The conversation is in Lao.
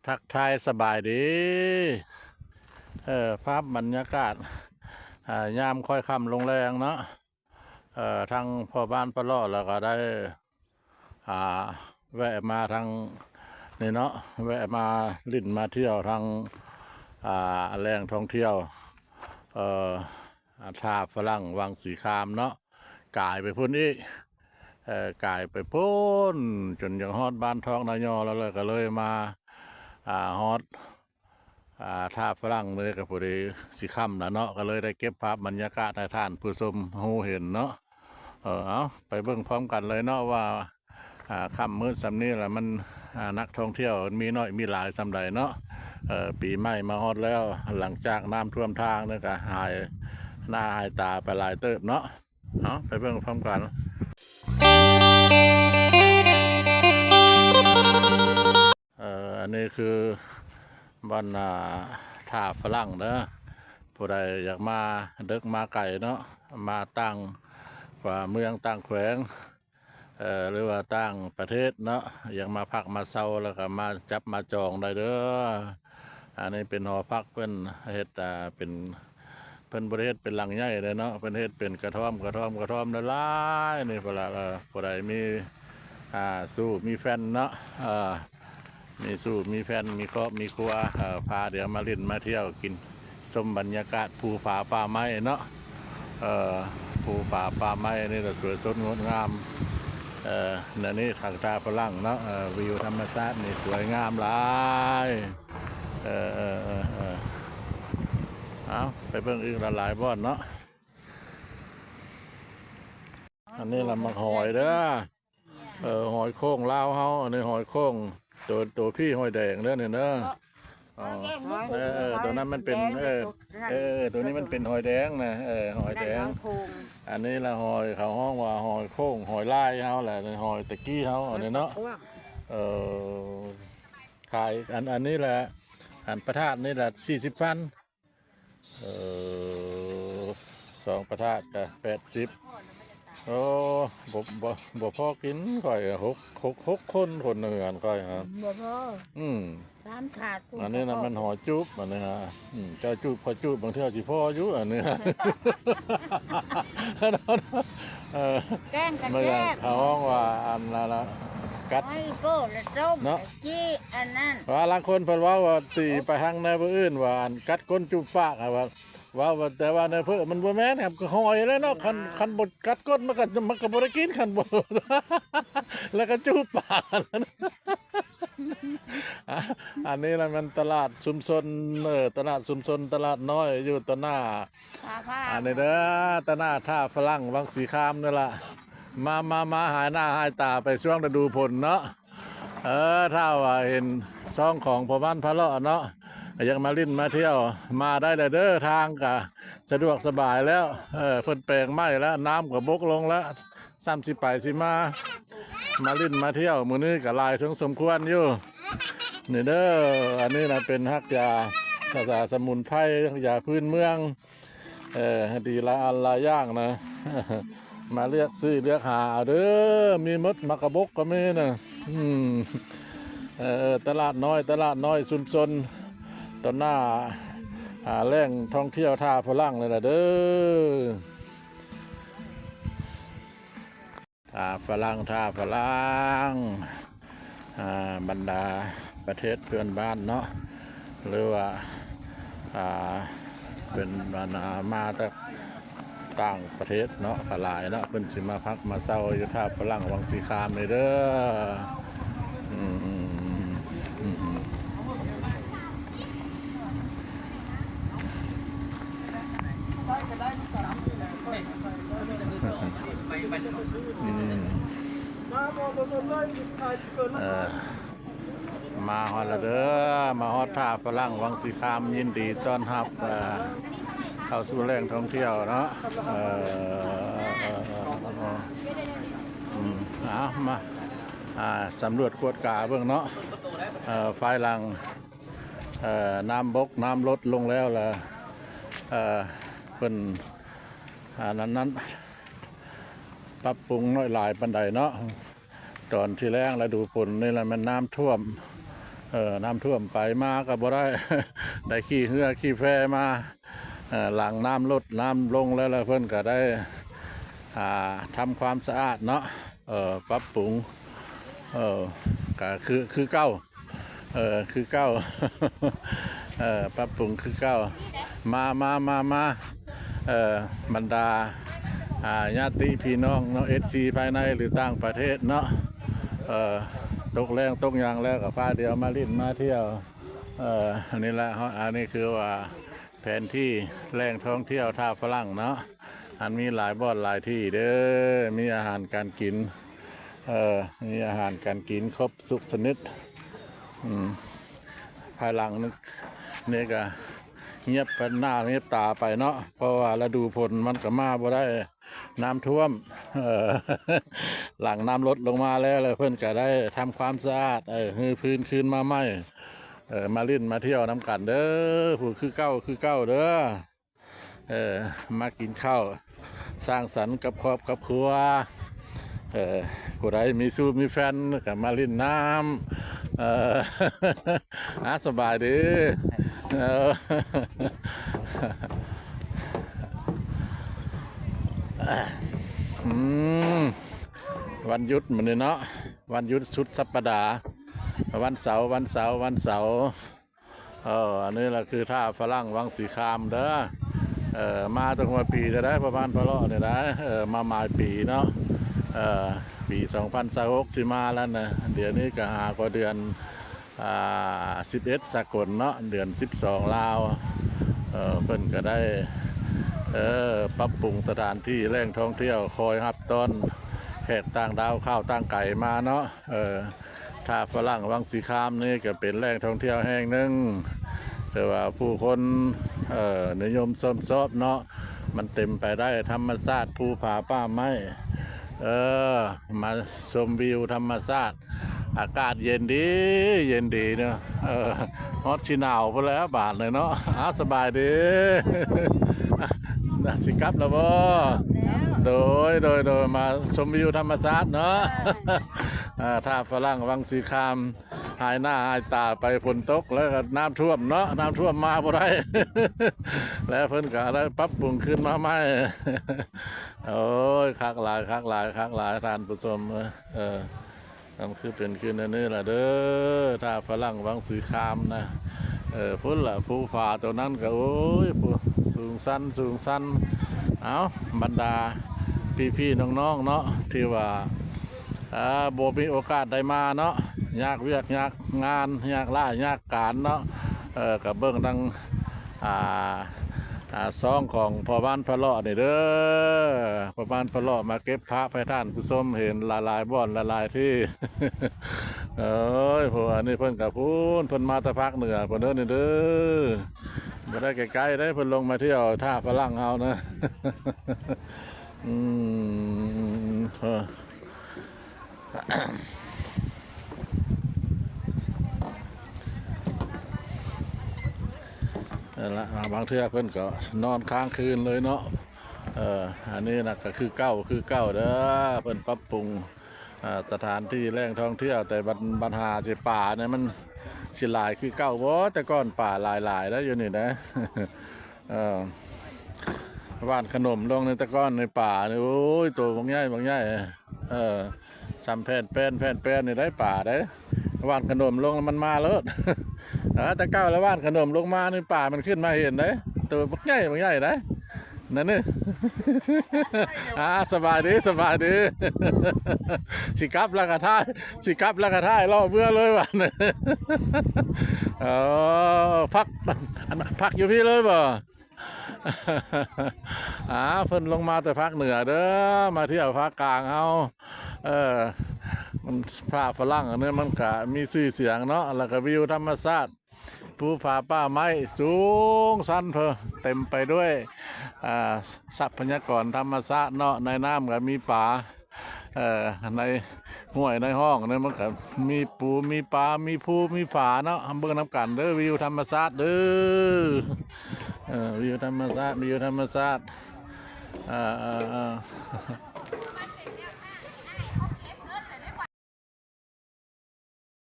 ທັກທາຍສະບາຍດີ ເອີ ພາບບັນຍາກາດ ອາ ຍາມຄ່ອຍຄ່ຳລົງແລງເນາະ ເອີ ທາງພໍ່ບ້ານປະເລາະ ແລ້ວກໍໄດ້ ອາ ແວະມາທາງນີ້ເນາະ ແວະມາຫຼິ້ນມາທ່ຽວທາງ ອາ ແຫຼ່ງທ່ອງທ່ຽວ ເອີ ທ່າຝຣັ່ງວັງສີຄາມເນາະ ກາຍໄປພຸ້ນອີກ ເອີ ກາຍໄປພຸ້ນ ຈົນຢາກຮອດບ້ານທອກນາຍໍແລ້ວ ແລ້ວກໍເລີຍມາ ອາ ຮອດ ອາ ທ່າຝຣັ່ງນີ້ກໍພໍດີຊິຄ່ຳແລ້ວເນາະ ກໍເລີຍໄດ້ເກັບພາບບັນຍາກາດໃຫ້ທ່ານຜູ້ຊົມຮູ້ເຫັນເນາະ ເອີ ເອົາ ໄປເບິ່ງພ້ອມກັນເລີຍເນາະວ່າ ອາ ຄ່ຳມືດສ່ຳນີ້ລະມັນ ອາ ນັກທ່ອງທ່ຽວມັນມີໜ້ອຍມີຫຼາຍສ່ຳໃດເນາະ ເອີ ປີໃໝ່ມາຮອດແລ້ວ ຫຼັງຈາກນ້ຳຖ້ວມທາງນີ້ກະຫາຍໜ້າຫາຍຕາໄປຫຼາຍເຕີບເນາະ ເອົາ ໄປເບິ່ງພ້ອມກັນ ເອີ ອັນນີ້ຄືບ່ອນ ອາ ທ່າຝຣັ່ງເດີ ຜູ້ໃດຢາກມາເດິກມາໄກເນາະ ມາຕ່າງ ກວ່າເມືອງຕ່າງແຂວງ ເອີ ຫຼືວ່າຕ່າງປະເທດເນາະ ຢາກມາພັກມາເຊົາ ແລ້ວກໍມາຈັບມາຈອງໄດ້ເດີ ອັນນີ້ເປັນຫໍພັກເພິ່ນເຮັດ ອາ ເປັນ ເພິ່ນບໍ່ໄດ້ເຮັດເປັນຫຼັງໃຫຍ່ເດ້ເນາະ ເພິ່ນເຮັດເປັນກະທ່ອມ ກະທ່ອມ ກະທ່ອມຫຼາຍໆ ນີ້ ເວລາ ເອີ ຜູ້ໃດມີ ອາ ຊູ້ມີແຟນເນາະ ເອີ ມີຊູ້ມີແຟນ ມີຄອບມີຄົວ ເອີ ພາດຽວມາຫຼິ້ນມາທ່ຽວ ກິນຊົມບັນຍາກາດພູຜາປ່າໄມ້ເນາະ ເອີ ພູຜາປ່າໄມ້ນີ້ລະສວຍສົດງົດງາມ ເອີ ແນວນີ້ທາງທ່າຝຣັ່ງເນາະ ເອີ ວິວທຳມະຊາດນີ້ສວຍງາມຫຼາຍ ເອີ ເອີ ເອີ ເອີ ເອົາ ໄປເບິ່ງອີກຫຼາຍໆບ່ອນເນາະ ອັນນີ້ລະໝາກຫອຍເດີ ເອີ ຫອຍໂຂ່ງລາວເຮົາ ອັນນີ້ຫອຍໂຂ່ງ ໂຕ ໂຕພີ້ຫອຍແດງເດີນີ້ເດີ ເອີ ເອີ ເອີ ໂຕນັ້ນມັນເປັນ ເອີ ເອີ ໂຕນີ້ມັນເປັນຫອຍແດງນະ ເອີ ຫອຍແດງ ອັນນີ້ລະຫອຍ ເຂົາຮ້ອງວ່າຫອຍໂຂ່ງ ຫອຍລາຍເຮົາແຫຼະ ຫອຍແຕ່ກີ້ເຮົາ ອັນນີ້ເນາະ ເອີ ຂາຍ ອັນ ອັນນີ້ລະ ອັນພະທາດນີ້ລະສີ່ສິບພັນ ເອີ ສອງພະທາດກະແປດສິບ ໂອ້ ບໍ່ ບໍ່ ບໍ່ພໍກິນຂ້ອຍ ຫົກ ຫົກ ຫົກຄົນ ຄົນໜຶ່ງເຮືອນຂ້ອຍຫັ້ນ ບໍ່ພໍ ອືມ ສາມຖາດ ອັນນີ້ນະແມ່ນຫອຍຈູບ ອັນນີ້ນະ ອືມ ເຈົ້າຈູບ ຂ້ອຍຈູບ ບາງເທື່ອຊິພໍຢູ່ ອັນນີ້ ເອີ ແກງກໍແຊບ ເຂົາຮ້ອງວ່າ ອັນນັ້ນລະ ກັດ ຫອຍໂປ້ລະຕົ້ມ ເນາະ ຈີ່ ອັນນັ້ນ ວ່າລາງຄົນເພິ່ນເວົ້າວ່າ ຕີໄປທາງແນວອື່ນວ່າ ອັນກັດກົ້ນຈູບປາກ ວ່າ ເວົ້າວ່າ ແຕ່ວ່າແນວເພີ້ມັນບໍ່ແມ່ນ ຄັນກໍຫອຍແລ້ວເນາະ ຄັນ ຄັນບໍ່ກັດກົ້ນມັນກໍ ມັນກໍບໍ່ໄດ້ກິນ ຄັນບໍ່ ແລ້ວກໍຈູບປາກ ອັນນີ້ລະແມ່ນຕະຫຼາດຊຸມຊົນ ເອີ ຕະຫຼາດຊຸມຊົນ ຕະຫຼາດນ້ອຍ ຢູ່ຕໍ່ໜ້າ ອັນນີ້ເດີ ຕໍ່ໜ້າທ່າຝຣັ່ງວັງສີຄາມນີ້ລະ ມາ ມາ ມາ ຫາຍໜ້າຫາຍຕາໄປຊ່ວງລະດູຝົນເນາະ. ເອີ ຖ້າວ່າເຫັນຊ່ອງຂອງພໍ່ບ້ານພາເລາະເນາະ ຢາກມາຫຼິ້ນມາທ່ຽວ ມາໄດ້ແຫຼະເດີ ທາງກະສະດວກສະບາຍແລ້ວ ເອີ ເພິ່ນແປງໃໝ່ແລ້ວ ນ້ຳກໍບົກລົງແລ້ວ ສ່ຳຊິໄປຊິມາ ມາຫຼິ້ນມາທ່ຽວ ມື້ນີ້ກະຫຼາຍເຖິງສົມຄວນຢູ່ ນີ້ເດີ ອັນນີ້ນະເປັນຮັກຢາ ສະ ສະໝຸນໄພ ຢາພື້ນເມືອງ ເອີ ດີຫຼາຍອັນຫຼາຍຢ່າງນະ ມາເລືອກຊື້ເລືອກຫາເອົາເດີ ມີໝົດ ໝາກກະບົກກໍມີນະ ອືມ ເອີ ຕະຫຼາດນ້ອຍ ຕະຫຼາດນ້ອຍຊຸມຊົນ ຕໍ່ໜ້າ ອາ ແຫຼ່ງທ່ອງທ່ຽວທ່າຝຣັ່ງນີ້ລະເດີ. ທ່າຝຣັ່ງ ທ່າຝຣັ່ງ ອາ ບັນດາປະເທດເພື່ອນບ້ານເນາະ ຫຼືວ່າ ອາ ເປັນ ອັນ ອາ ມາຈາກຕ່າງປະເທດເນາະ ກໍຫຼາຍເນາະ ເພິ່ນຊິມາພັກມາເຊົາຢູ່ທ່າຝຣັ່ງວັງສີຄາມນີ້ເດີ. ອືມ ອືມ ອືມ ອືມ ອືມ ອືມ ເອີ ມາຮອດແລ້ວເດີ ມາຮອດທ່າຝຣັ່ງວັງສີຄາມ ຍິນດີຕ້ອນຮັບ ເອີ ເຂົ້າສູ່ແຫຼ່ງທ່ອງທ່ຽວເນາະ ເອີ ເອີ ເອີ ເອີ ເອີ ອືມ ເອົາ ມາ ອາ ສຳຫຼວດກວດກາເບິ່ງເນາະ ເອີ ພາຍຫຼັງ ເອີ ນ້ຳບົກນ້ຳລົດລົງແລ້ວລະ ເອີ ເພິ່ນ ອັນນັ້ນ ປັບປຸງນ້ອຍຫຼາຍປານໃດເນາະ ຕອນທີ່ແລ້ງລະດູຝົນນີ້ລະແມ່ນນ້ຳຖ້ວມ ເອີ ນ້ຳຖ້ວມໄປມາກໍບໍ່ໄດ້ ໄດ້ຂີ່ເຮືອຂີ່ແພມາ ເອີ ຫຼັງນ້ຳລົດນ້ຳລົງແລ້ວ ແລ້ວເພິ່ນກໍໄດ້ ອ່າ ທຳຄວາມສະອາດເນາະ ເອີ ປັບປຸງ ເອີ ກໍຄື ຄືເກົ່າ ເອີ ຄືເກົ່າ ເອີ ປັບປຸງຄືເກົ່າ ມາ ມາ ມາ ມາ ເອີ ບັນດາ ອ່າ ຍາດຕິພີ່ນ້ອງເນາະ ເອັຟຊີ ພາຍໃນ ຫຼື ຕ່າງປະເທດເນາະ ເອີ ຕົກແລ້ງຕົກຫຍັງແລ້ວກໍພາດຽວມາຫຼິ້ນມາທ່ຽວ ເອີ ອັນນີ້ລະ ເຮົາ ອັນນີ້ຄືວ່າ ແຜນທີ່ແຫຼ່ງທ່ອງທ່ຽວທ່າຝຣັ່ງເນາະ ອັນມີຫຼາຍບ່ອນຫຼາຍທີ່ເດີ້ ມີອາຫານການກິນ ເອີ ມີອາຫານການກິນຄົບທຸກຊະນິດ ອືມ ພາຍຫຼັງນີ້ກໍງຽບໜ້າງຽບຕາໄປເນາະ ເພາະວ່າລະດູຝົນມັນກໍມາບໍ່ໄດ້ ນ້ຳຖ້ວມ ເອີ ຫຼັງນ້ຳລົດລົງມາແລ້ວ ແລ້ວເພິ່ນກໍໄດ້ທຳຄວາມສະອາດ ເອີ ຮື້ພື້ນຄືນມາໃໝ່ ເອີ ມາຫຼິ້ນມາທ່ຽວນຳກັນເດີ້ ຜູ້ ຄືເກົ່າ ຄືເກົ່າເດີ້ ເອີ ມາກິນເຂົ້າ ສ້າງສັນກັບຄອບກັບຄົວ ເອີ ຜູ້ໃດມີຊູ້ມີແຟນກໍມາຫຼິ້ນນຳ ເອີ ອາ ສະບາຍດີ ເອີ ອືມ ວັນຢຸດມື້ນີ້ເນາະ ວັນຢຸດສຸດສັບປະດາ ວັນເສົາ ວັນເສົາ ວັນເສົາ ເອີ ອັນນີ້ລະຄືທ່າຝຣັ່ງວັງສີຄາມເດີ້ ເອີ ມາຕັ້ງຫົວປີແລ້ວໄດ໋ ປະມານພະເລາະນີ້ໄດ໋ ເອີ ມາໝາຍປີເນາະ ເອີ ປີສອງພັນຊາວຫົກຊິມາແລ້ວນະ ດຽວນີ້ກໍຫາກວ່າເດືອນ ອ່າ ສິບເອັດສາກົນເນາະ ເດືອນສິບສອງລາວ ເອີ ເພິ່ນກໍໄດ້ ເອີ ປັບປຸງສະຖານທີ່ແຫຼ່ງທ່ອງທ່ຽວ ຄອຍຮັບຕ້ອນແຂກຕ່າງດ້າວ ຂ້າວຕ່າງໄກມາເນາະ ເອີ ທ່າຝຣັ່ງວັງສີຄາມນີ້ກໍເປັນແຫຼ່ງທ່ອງທ່ຽວແຫ່ງໜຶ່ງ ແຕ່ວ່າຜູ້ຄົນ ເອີ ນິຍົມຊົມຊອບເນາະ ມັນເຕັມໄປໄດ້ທຳມະຊາດ ພູຜາປ່າໄມ້ ເອີ ມາຊົມວິວທຳມະຊາດ ອາກາດເຢັນດີ ເຢັນດີເນາະ ເອີ ຮອດຊິໜາວພຸ້ນແລ້ວບາດນີ້ເນາະ ອາ ສະບາຍດີ ຊິກັບແລ້ວບໍ່? ໂດຍ ໂດຍ ໂດຍ ມາຊົມວິວທຳມະຊາດເນາະ ອາ ທ່າຝຣັ່ງວັງສີຄາມ ຫາຍໜ້າຫາຍຕາໄປ ຝົນຕົກແລ້ວກໍນ້ຳຖ້ວມເນາະ ນ້ຳຖ້ວມມາບໍ່ໄດ້ ແລ້ວເພິ່ນກໍໄດ້ປັບປຸງຄືນມາໃໝ່ ໂອ້ຍ ຄັກຫຼາຍ ຄັກຫຼາຍ ຄັກຫຼາຍ ທ່ານຜູ້ຊົມ ເອີ ເອີ ມັນຄືເປັນຄືແນວນີ້ລະເດີ້ ທ່າຝຣັ່ງວັງສີຄາມນະ ເອີ ພຸ້ນລະ ພູຜາໂຕນັ້ນກໍ ໂອ້ຍ ພຸ້ນ ສູງຊັນ ສູງຊັນ ເອົ້າ ບັນດາພີ່ໆນ້ອງໆເນາະ ທີ່ວ່າ ອ່າ ບໍ່ມີໂອກາດໄດ້ມາເນາະ ຍາກວຽກຍາກງານ ຍາກລາຍຍາກການເນາະ ເອີ ກໍເບິ່ງທາງ ອ່າ ອ່າ ຊ່ອງຂອງພໍ່ບ້ານພະເລາະນີ້ເດີ້ ພໍ່ບ້ານພະເລາະມາເກັບພາບໃຫ້ທ່ານຜູ້ຊົມເຫັນຫຼາຍໆບ່ອນຫຼາຍໆທີ່ ເອີຍ ພວກອັນນີ້ເພິ່ນກໍພຸ້ນ ເພິ່ນມາແຕ່ພາກເໜືອພຸ້ນເດີ້ນີ້ເດີ້ ບໍ່ໄດ້ໄກໆເດ້ ເພິ່ນລົງມາທ່ຽວທ່າຝຣັ່ງເຮົານະ ອືມ ເອີ ນັ້ນລະ ບາງເທື່ອເພິ່ນກໍນອນຄ້າງຄືນເລີຍເນາະ ເອີ ອັນນີ້ນະກໍຄືເກົ່າ ຄືເກົ່າເດີ້ ເພິ່ນປັບປຸງ ເອີ ສະຖານທີ່ແຫຼ່ງທ່ອງທ່ຽວ ແຕ່ບັນ ບັນຫາຊິປານີ້ມັນຊິຫຼາຍຄືເກົ່າບໍ່? ແຕ່ກ່ອນປາຫຼາຍໆໄດ໋ຢູ່ນີ້ນະ ເອີ ຫວ່ານຂະໜົມລົງນີ້ ແຕ່ກ່ອນໃນປ່ານີ້ ໂອ້ຍ ໂຕບັກໃຫຍ່ ບັກໃຫຍ່ ເອີ ສ່ຳແຜ່ນແປ້ນ ແຜ່ນແປ້ນນີ້ໄດ໋ ປາໄດ໋ ຫວ່ານຂະໜົມລົງແລ້ວມັນມາໂລດ ເອີ ແຕ່ເກົ່າແລ້ວຫວ່ານຂະໜົມລົງມານີ້ ປາມັນຂຶ້ນມາເຫັນໄດ໋ ໂຕບັກໃຫຍ່ ບັກໃຫຍ່ໄດ໋ ນັ້ນນີ້ ອ່າ ສະບາຍດີ ສະບາຍດີ ຊິກັບແລ້ວກໍຖ່າຍ ຊິກັບແລ້ວກໍຖ່າຍເລາະເມືອເລີຍບາດນີ້ ເອີ ພັກ ອັນ ພັກຢູ່ພີ້ເລີຍບໍ່? ອ່າ ເພິ່ນລົງມາແຕ່ພາກເໜືອເດີ້ ມາທ່ຽວພາກກາງເຮົາ ເອີ ມັນ ພາກຝຣັ່ງອັນນີ້ມັນກະມີຊື່ສຽງເນາະ ແລ້ວກະວິວທຳມະຊາດ ພູຜາປ່າໄມ້ສູງຊັນ ເພິ່ນເຕັມໄປດ້ວຍ ອ່າ ຊັບພະຍາກອນທຳມະຊາດເນາະ ໃນນ້ຳກະມີປາ ເອີ ໃນຫ້ວຍໃນຮ່ອງນີ້ມັນກະມີປູມີປາ ມີພູມີຜາເນາະ ເບິ່ງນຳກັນເດີ້ ວິວທຳມະຊາດເດີ້ ເອີ ວິວທຳມະຊາດ ວິວທຳມະຊາດ ເອີ